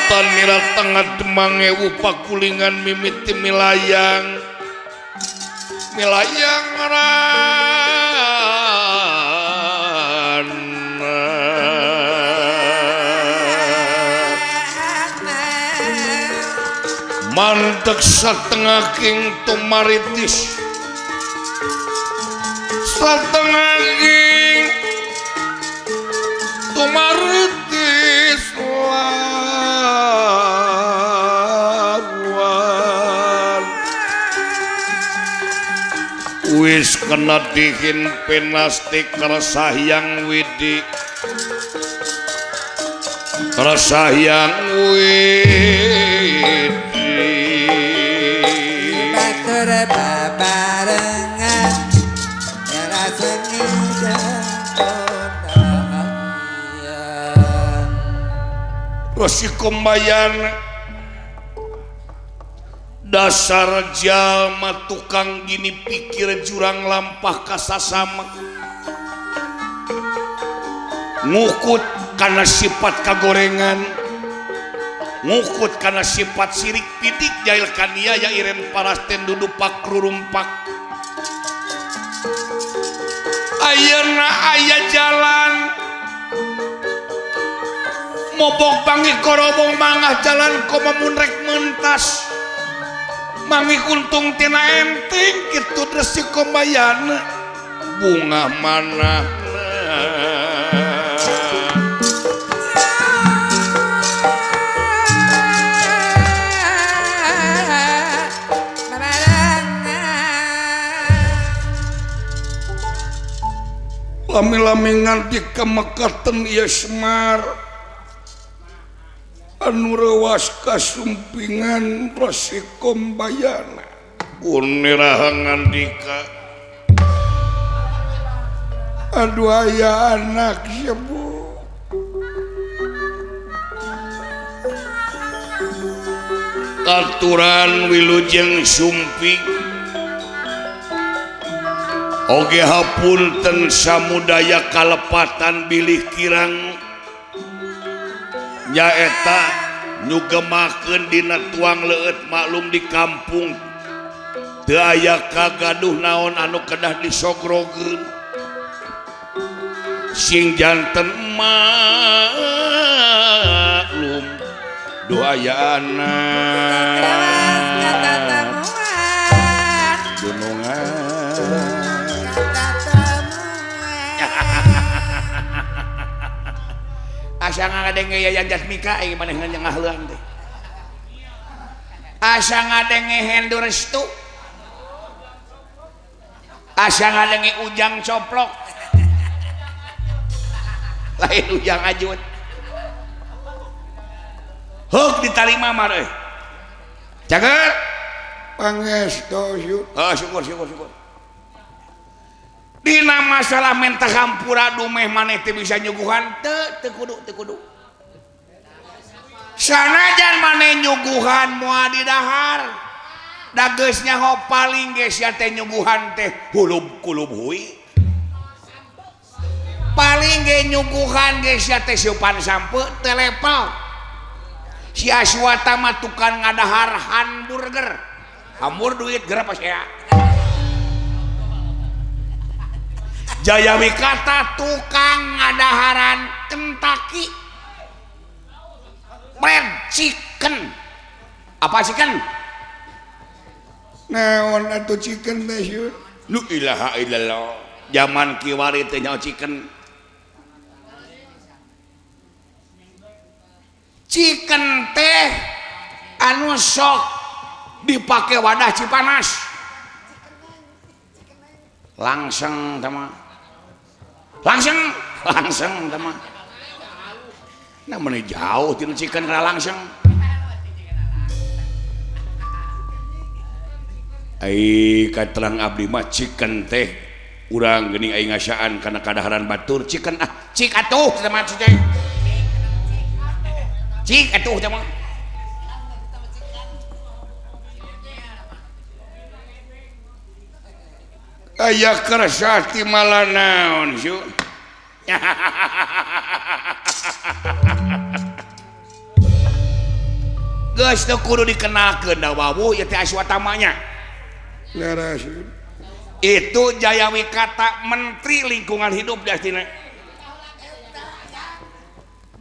Kartanira tengah Demangewu pakulingan mimiti milayang milayang rana mantek satengah king tumaritis satengah king tumaritis wis kena dihin penasti kersah yang widi kersah yang widi batur babarengan rasane Resi Kumbayan dasar jalma tukang gini pikir jurang lampah kasasama ngukut karena sifat kagorengan ngukut karena sifat sirik pidik jail kania ya iren parasten duduk pakrurumpak ayeuna aya jalan mobok pangi korobong mangah jalan komamun rek mentas mangi untung tina enting kitu Resi Kumbayana bunga mana lami-lami nganti kemekaten ieu Semar anu reuwas kasumpingan Resi Kumbayana uniraha ngandika aduh aya anak sepuh aturan wilujeng sumping oge hapunten samudaya kalepatan bilih kirang nyaeta nyugemakeun dina tuang leueut maklum di kampung teu aya kagaduh naon anu kedah disogrogeun sing janten maklum duh aya anak dunungan asa ngadenge Yayan Jatmika aing maneh ngaheulang teh asa ngadenge Hendu Restu asa ngadenge Ujang Coplok lain Ujang Ajut heuk ditarima mah euy cager pangestu oh syukur syukur syukur dina masalah menta hampura dumeh maneh teh bisa nyuguhan teu teu kudu teu kudu sanajan maneh nyuguhan moal didahar da geus nyaho paling geus sia teh nyuguhan teh hulub kulub hui paling ge nyuguhan geus sia teh siupan sampe teu level si Aswata mah tukang ngadahar hamburger hambur duit geura pas sia Jaya Wikata tukang ngadaharan Kentucky Fried Chicken apa chicken naon atuh chicken teh nu ilaha illallah zaman kiwari teh nyaho chicken chicken teh anu sok dipake wadah Cipanas langsung tama langsung langsung teman nah mana jauh tina chicken kana langsung ai katerang abdi mah chicken teh urang geuning aing ngasaan kana kadaharan batur chicken ah cik atuh teman cik cik atuh teman aya kersa ti malanaon su Geus teu kudu dikenalkeun da wawuh ieu teh Aswatamanya. Leres. Itu Jayawikata Menteri Lingkungan Hidup di Astina.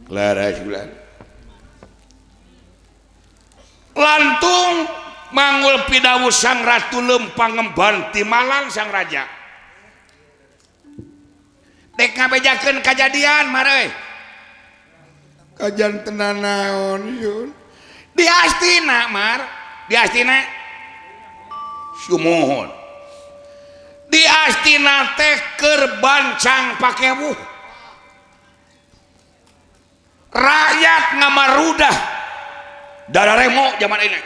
Leres bulan. Lantung mangul pidawu sang ratu lempang ngemban timalan sang raja. Dek ngabejakeun kajadian mare. Kajantenan naon yun? Di Astina mar, di Astina. Sumuhun. Di Astina teh keur bancang pakewuh. Rakyat ngamarudah darah remo zaman ini.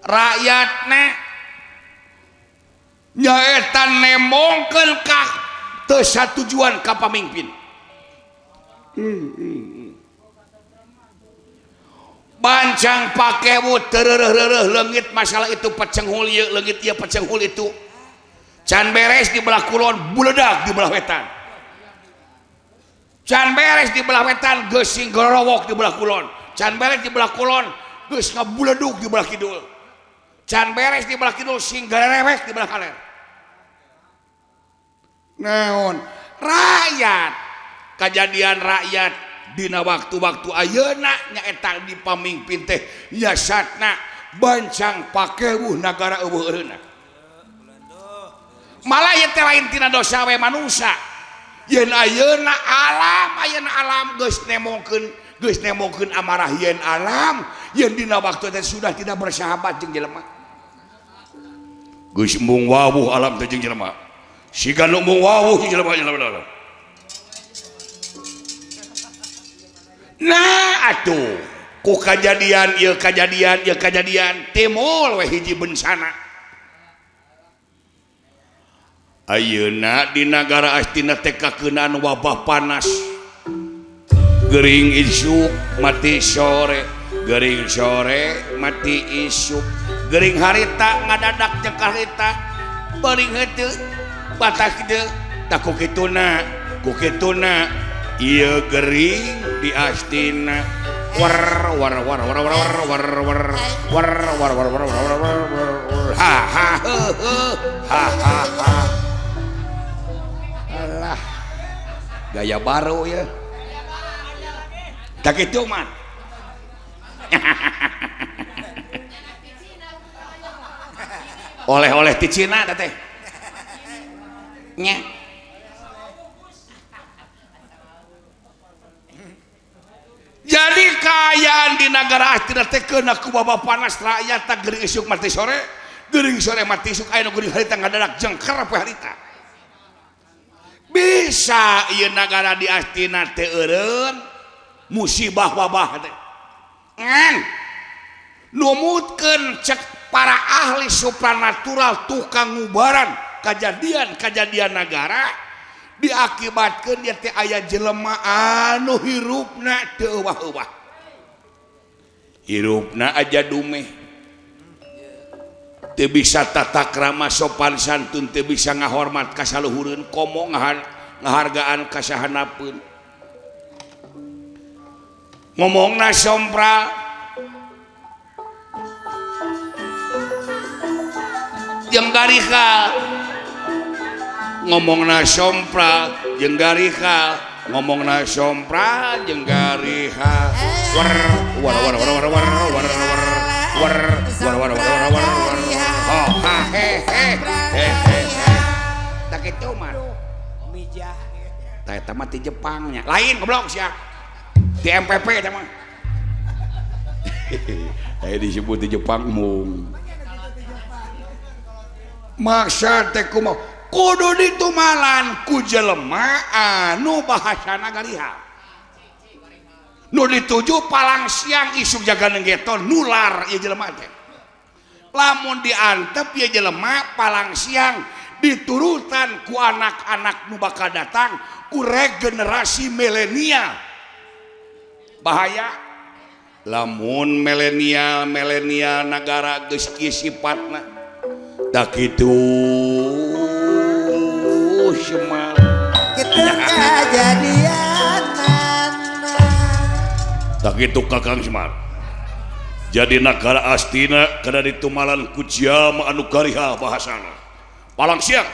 Rakyatna nyaeta nemongkeun ka teu satujuan ka pamimpin. Bancang pakewu terereuh-reuh leungit masalah itu pecenghul ieu leungit ieu pecenghul itu. Can beres di belah kulon buledak di belah wetan. Can beres di belah wetan geus sing gorowok di belah kulon. Can beres di belah kulon geus ngabuledug di belah kidul. Can beres di belah kidul sing garerewek di belah kaler. Naon? Rakyat. Kajadian rakyat dina waktu-waktu ayeuna nyaeta di pamimpin teh nyasatna bancang pakewuh nagara eueuh eureunna. Malah ieu teh lain tina dosa we manusia. Yen ayeuna alam geus nemongkeun amarah yen alam yen dina waktu teh sudah tidak bersahabat jeung jelema. Geus embung wawuh alam teh jeung jelema. Siga nu embung wawuh jeung jelema jelema. Nah atuh ku kajadian ieu kajadian ieu kajadian timbul we hiji bencana. Ayeuna di nagara Astina teh kakeunaan wabah panas. Gering isuk mati sore, gering sore mati isuk, gering harita ngadadak jeung harita, beuring heuteuk batak kitu tah ku kituna, ku kituna ieu gering di Astina. War war war war war war war war war war war war war ha ha ha ha ha. Alah, gaya baru ya. Tak itu man. Oleh-oleh di Cina teh. Nya. Jadi kaayaan di nagara Astina teh keuna ku wabah panas rakyat tak gering isuk mati sore, gering sore mati isuk aya nu gering harita ngadadak jengker poe harita. Bisa ieu nagara di Astina teh eureun musibah wabah teh. Ngan numutkeun cek para ahli supranatural tukang ngubaran kajadian-kajadian nagara diakibatkeun dia teh aya jelema anu hirupna teu euwah-euwah. Hirupna aja dumeh. Teu bisa tata krama sopan santun, teu bisa ngahormat ka saluhureun, komo ngahargaan ka sahanapeun. Ngomongna sompral jeung garikal. Ngomongna sompral jeung garihal, ngomongna sompral jeung garihal. War war war war war war war war war war war war war. Oh ha he he he he. Tak kitu mah. Mijah. Tah eta mah ti Jepang nya. Lain goblok sia. Di MPP eta mah. Aya disebut di Jepang mung. Maksa teh kumaha? Kudu ditumalan ku jelema anu bahasana garihal. Nu dituju palang siang isuk jaga nenggeto nular ieu jelema teh. Lamun diantep ieu jelema palang siang diturutan ku anak-anak nu bakal datang ku regenerasi milenial. Bahaya lamun milenial milenial nagara geus kieu sipatna. Tak kitu Semar. Kitu kajadian. Tak kitu Kakang Semar. Jadi nagara Astina kada ditumalan ku jama anu gariha bahasana. Palang siang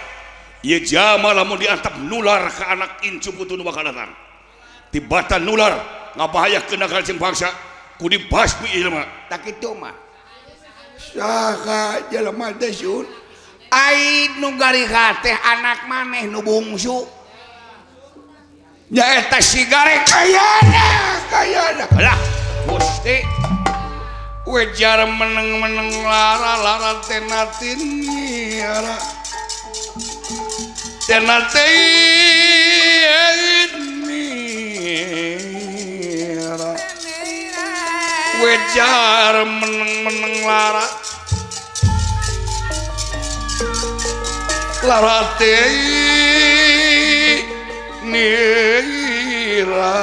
ieu jama lamun diantap nular ka anak incu putu nu bakal datang. Tibatan nular ngabahayakeun nagara jeung bangsa ku dibasmi ieu jelema. Tak kitu mah. Saha jelema teh sun? Ai nu gariha teh anak maneh nu bungsu. Nyaeta si Gareng kayana kayana. Lah Gusti wejar meneng-meneng lara-lara tenatin niara tenatin niara wejar meneng-meneng lara lara nira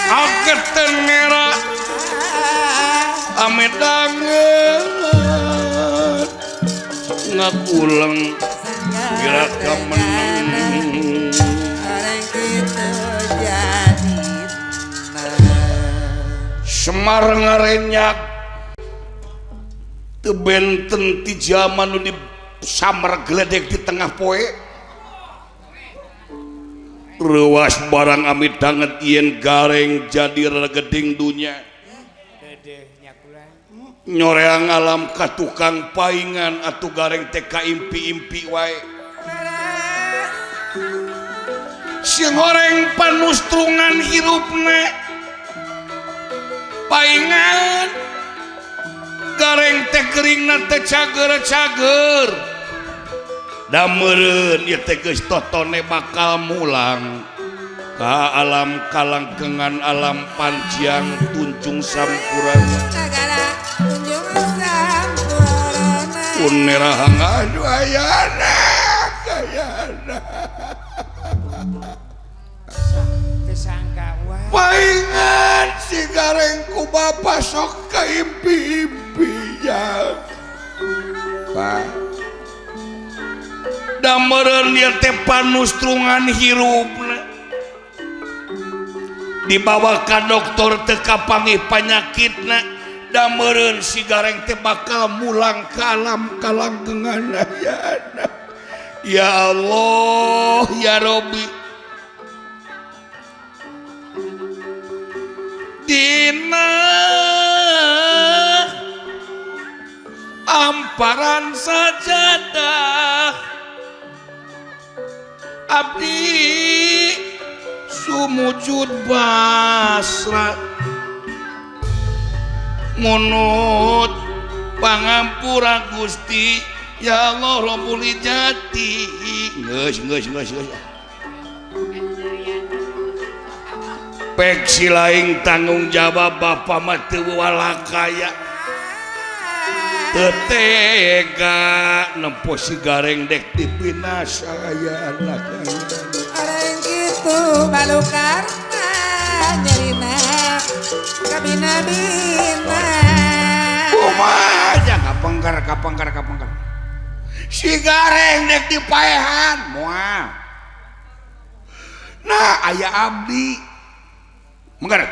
ageten nera amit danget ngakuleng kira meneng Semar ngarenyak teu benten ti jaman nu disamar geledek di tengah poe ruas barang amit danget yen Gareng jadi regeding dunya nyoreang alam ka tukang paingan atuh Gareng teh ka impi-impi wae sing horeng panustrungan hirupna paingan Gareng teh geuringna teh cager-cager da meureun ieu teh geus totone bakal mulang ka alam kalangkengan alam panjiang tunjung sampurana unerahang aduh ayana ayana tersangka wae paingan si Gareng ku bapa sok ka impi-impi ya Pak da meureun ieu teh panustrungan hirupna dibawa ka dokter teu kapanggih panyakitna da meureun si Gareng teh bakal mulang ka alam kalangkengan ayana ya Allah ya Rabbi dina amparan sajadah abdi sumujud basra ngunut pangampura Gusti ya Allah Rabbul Izzati geus geus geus geus pek si laing tanggung jawab bapa mah teu walakaya teu tega nempo si Gareng dek dipinasa aya anak orang kitu balukarna nyerina kabina-bina kumaha kapengker kapengker kapengker si Gareng dek dipaehan moal nah aya abdi mengker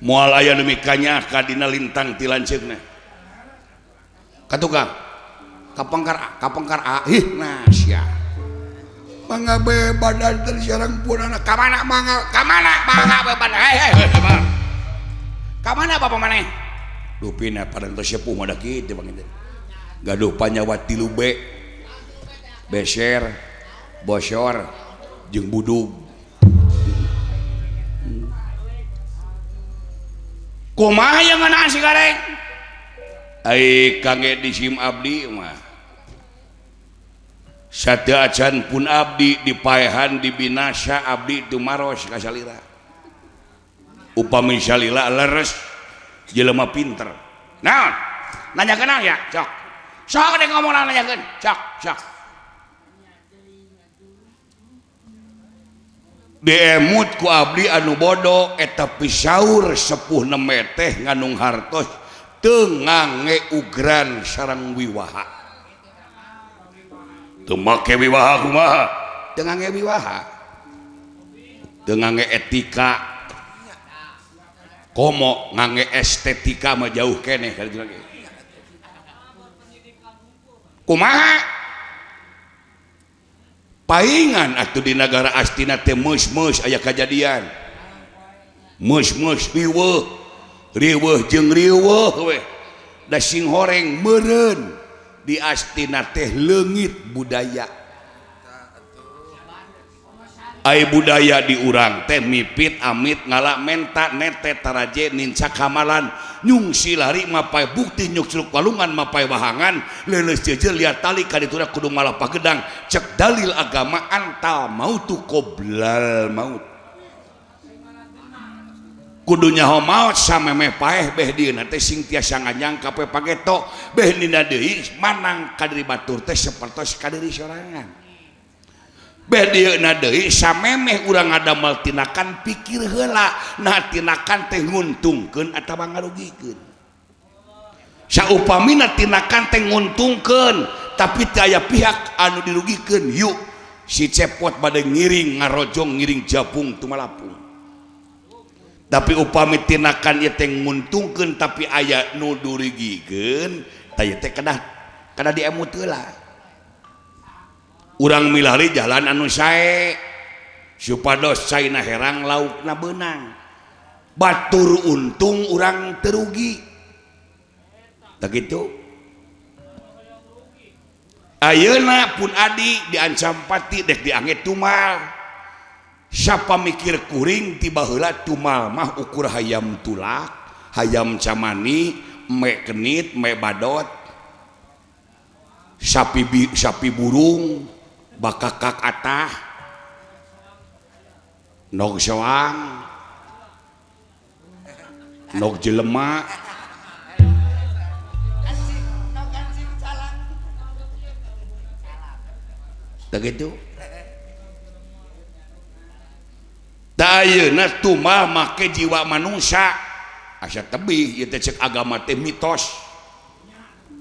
moal aya nu mikanya ka dina lintang ti lanceukna ka tukang kapengker kapengker a ih nah sia mangga be badan terserang punana ka mana mangga ka mana mangga be badan hei hei ka mana bapak maneh dupina parantos sepuh mah da kitu bang gaduh panyawa 3 B beser bosor jeung budug kumaha yang ngeunaan si Gareng ai kangge disim abdi mah sateu acan pun abdi dipaehan dibinasa abdi tumaros ka salira upami salila leres jelema pinter naon nanyakeun naon ya sok sok dek ngomong nanyakeun sok sok diemut ku abdi anu bodoh eta pisaur sepuh neme teh nganung hartos teu ngange ugran sareng wiwaha teu make wiwaha kumaha teu ngange wiwaha teu ngange etika Komo ngangge estetika mah jauh keneh ka ditu lagi. Kumaha? Paingan atuh di nagara Astina teh meus-meus aya kajadian. Meus-meus riweuh, riweuh jeung riweuh we. Da sing horeng meureun di Astina teh leungit budaya. Ai budaya di urang teh mipit amit ngala menta nete taraje nincak kamalan nyungsi lari mapai bukti nyuksluk walungan mapai wahangan leuleus jeujeur liat tali kaditura kudu malapah gedang cek dalil agama antal mautu qoblal maut kudu nyaho maot samemeh paeh beh dieuna teh sing tiasa nganyang ka poe pageto beh nina deui manang ka diri batur teh sapertos ka diri sorangan beh dieuna deui samemeh urang ngadamel tinakan pikir heula nah tinakan teh nguntungkeun atawa ngarugikeun saupamina tinakan teh nguntungkeun tapi teu aya pihak anu dirugikeun yuk si cepot bade ngiring ngarojong ngiring jabung tumalapung tapi upami tinakan ieu teh nguntungkeun tapi aya nu dirugikeun tah ieu teh kedah kedah diemut heula. Urang milari jalan anu sae supados caina herang laukna beunang batur untung urang teu rugi tah kitu ayeuna pun adi diancam pati dek diangge tumal siapa mikir kuring ti baheula tumal mah ukur hayam tulak hayam camani me kenit me badot sapi sapi burung bakakak atah nog soang nog jelema tak gitu da ayeuna tumal make jiwa manusia asa tebih ieu teh cek agama teh mitos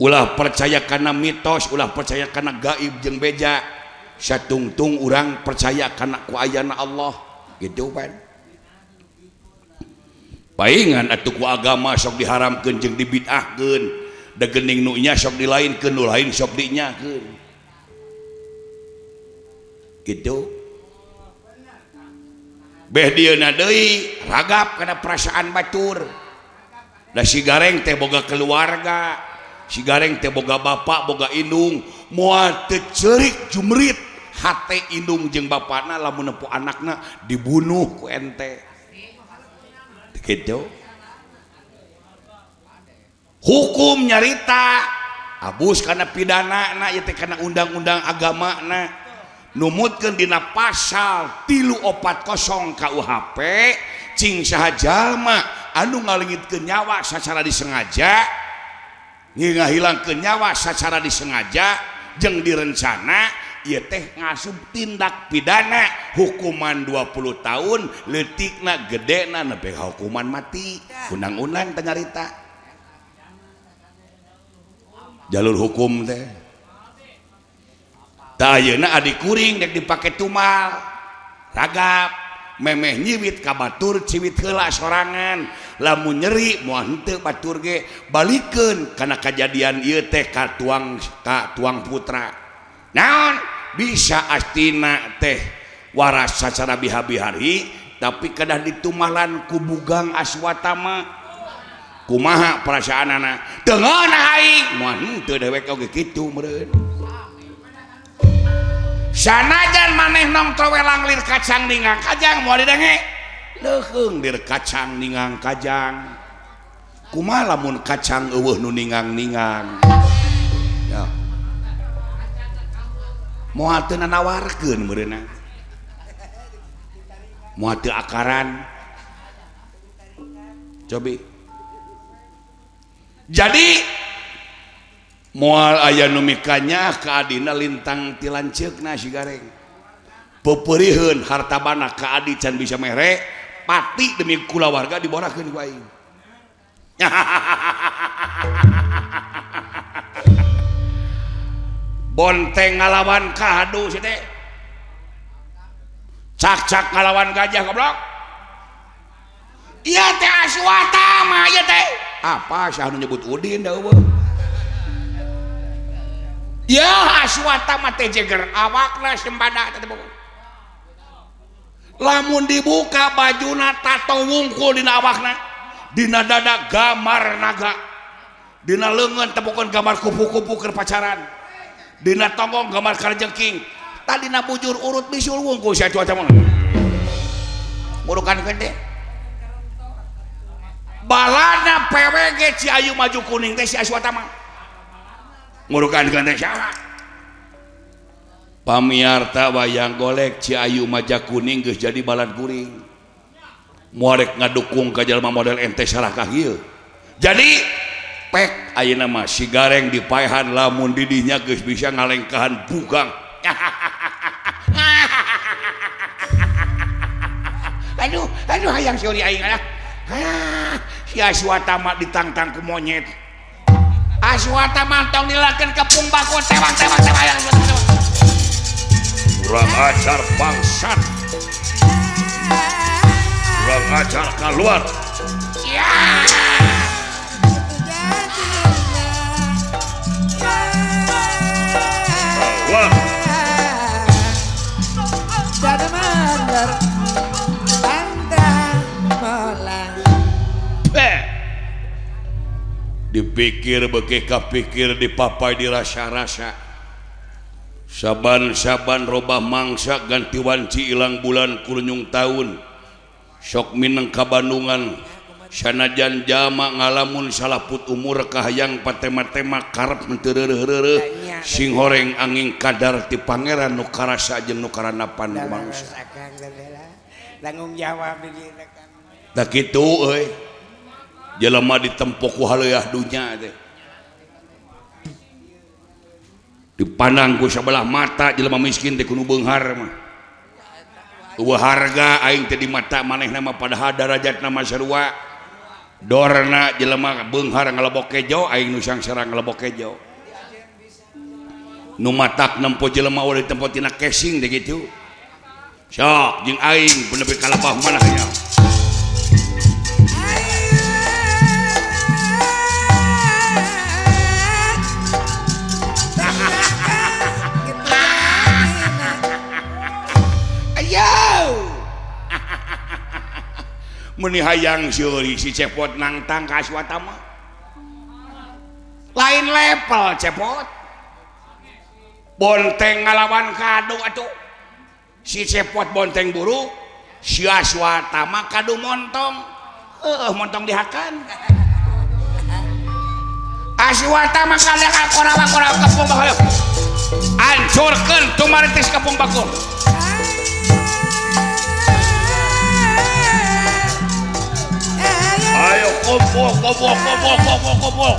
ulah percaya kana mitos ulah percaya kana gaib jeung beja satungtung urang percaya kana ku ayana Allah gitu pan paingan atuh ku agama sok diharamkeun jeung dibid'ahkeun da geuning nu nya sok dilainkeun nu lain sok dinyakeun gitu beh dieuna deui ragap kana perasaan batur da si gareng teh boga keluarga si gareng teh boga bapak boga indung moal teu ceurik jumrit hate indung jeung bapana lamun nempo anakna dibunuh ku ente kitu hukum nyarita abus kana pidana na ieu teh kana undang-undang agamana numutkeun dina pasal 340 KUHP cing saha jalma anu ngalengitkeun nyawa sacara disengaja ngahilangkeun nyawa sacara disengaja jeung direncana ieu teh ngasup tindak pidana hukuman 20 tahun leutikna gedena nepi ka hukuman mati undang-undang teh nyarita jalur hukum teh tah ayeuna adi kuring dek dipake tumal ragap memeh nyiwit ka batur ciwit heula sorangan lamun nyeri moal henteu batur ge balikeun kana kajadian ieu teh ka tuang putra naon bisa astina teh waras sacara biha-bihari tapi kedah ditumalan ku bugang aswatama kumaha perasaanana teu ngeunah aing moal henteu dewek oge kitu meureun sanajan maneh nongtro welang lir kacang ningang kajang moal didenge leuheung lir kacang ningang kajang kumaha lamun kacang eueuh nu ningang-ningang ya moal teu nanawarkeun meureunna moal teu akaran cobi jadi moal aya nu mikanya ka adina lintang ti lanceukna si gareng peupeuriheun harta bana ka adi can bisa mere pati demi kulawarga diborakeun ku aing bonteng ngalawan kahadu si teh cak-cak ngalawan gajah goblok. Ieu teh Aswatama ieu teh. Apa saha nu nyebut Udin da eueuh. Ya Aswatama teh jeger awakna sembada teh tepukun. Lamun dibuka bajuna tato wungkul dina awakna. Dina dada gambar naga. Dina leungeun tepukun gambar kupu-kupu keur pacaran. Dina tonggong gambar karjengking. Tadina bujur urut bisul wungkul si Aswatama. Murukan gede. Balana PWG Ciayu Maju Kuning teh si Aswatama. Ngurukan gede saha? Pamiarta wayang golek Ciayu Maja Kuning geus jadi balad kuring. Moal rek ngadukung ka jalma model ente sarakah ieu. Jadi pek ayeuna mah si Gareng dipaehan lamun di dinya geus bisa ngalengkahan bugang. Aduh, aduh hayang seuri aing lah. Si Aswatama ditangtang ku monyet. Aswatama tong dilakeun ka pungbaku tewang tewang tewang. Kurang ajar bangsat. Kurang ajar keluar. Sia. Keluar. Dipikir beuki kapikir dipapai dirasa-rasa. Saban-saban robah mangsa ganti wanci ilang bulan kurunyung taun. Sok mineng ka Bandungan sanajan jama ngalamun salaput umur kahayang patema-tema karep teu reureuh-reureuh sing horeng angin kadar ti pangeran nu karasa jeung nu karanapan ku manusia. Tanggung jawab di dieu. Tah kitu euy. Jelema ditempok ku haleuah dunya teh. Dipandang ku sabelah mata jelema miskin teh kudu beunghar mah. Eueuh harga aing teh di mata manehna mah padahal darajatna mah sarua. Dorna jelema beunghar ngalebok kejo aing nu sangsara ngalebok kejo. Nu matak nempo jelema ulah ditempo tina casing teh kitu. Sok jeung aing bener kalebah manah nya. Meni hayang seuri si Cepot nangtang ka Aswatama. Lain level Cepot. Bonteng ngalawan kadu atuh. Si Cepot bonteng buruk, si Aswatama kadu montong. Heueuh montong dihakan. Aswatama kadang korawa-korawa kepung bakul. Hancurkeun tumaritis kepung bakul. Ayo kumpul, kumpul, kumpul, kumpul, kumpul.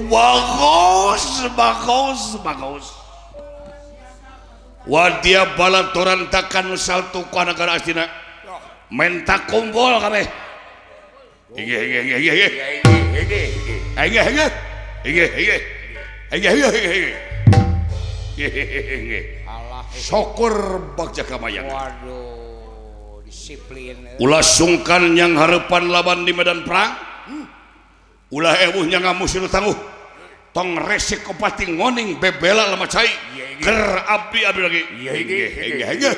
Bagus, bagus, bagus. Wadia balatoran takkan saltu ku negara Astina. Menta kumpul kabeh. Inggih, inggih, inggih, inggih. Inggih, inggih. Inggih, inggih. Inggih, inggih, inggih. Syukur bagja kamayang. Waduh, disiplin. Ulah sungkan yang harapan lawan di medan perang. Ulah ewuh nya ngamusuh tangguh. Tong resik kopati ngoning bebela lemah cai. Ger abdi abdi lagi. Inggih, inggih, inggih.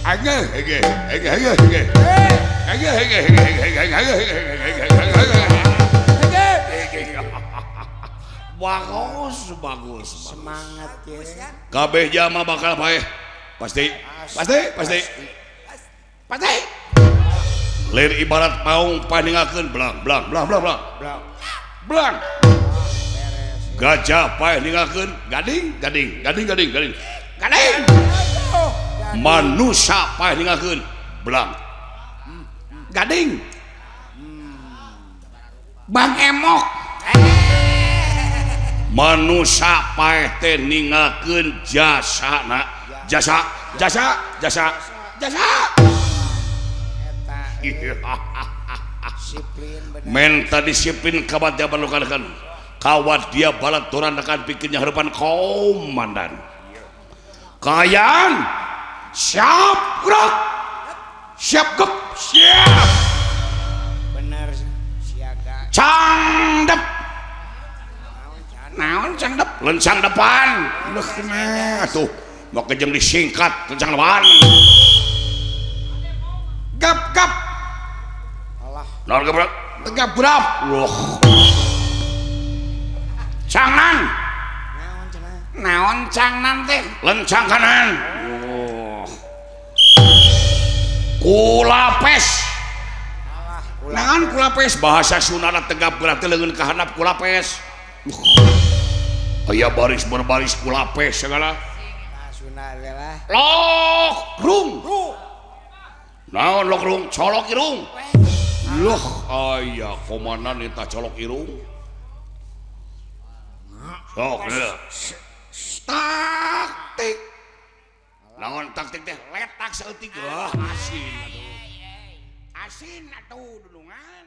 Inggih, inggih, inggih, inggih, inggih. Inggih, inggih, inggih, inggih, inggih. Bagus, bagus. Semangat ya. Kabeh jama bakal bae. Pasti, pasti, pasti. Pasti. Lir ibarat paung paningakeun belang belang belang belang belang. Belang. Belang. Gajah paeh ningakeun gading gading gading gading gading. Gading. Manusia paeh ningakeun belang. Gading. Bang Emok. Manusia paeh teh ningakeun jasana. Jasa jasa jasa jasa. Menta disiplin kawat dia balukan kawat dia balaturan akan bikinnya harapan komandan. Kayan siap gerak siap gep siap bener siaga cangdep naon cangdep lencang depan leuh tuh make jeung disingkat lencang depan gap gap alah naon gebrek tegap berap loh cangnan naon cenah naon cangnan teh lencang kanan oh. Kulapes alah naon kulapes bahasa Sundana tegap berarti leungeun ka handap kulapes. Aya baris berbaris kulapes segala Sunda lah lok rung naon lok rung colok irung loh aya komandan eta colok irung sok taktik naon taktik teh letak saeutik wah asin atuh asin atuh dulungan.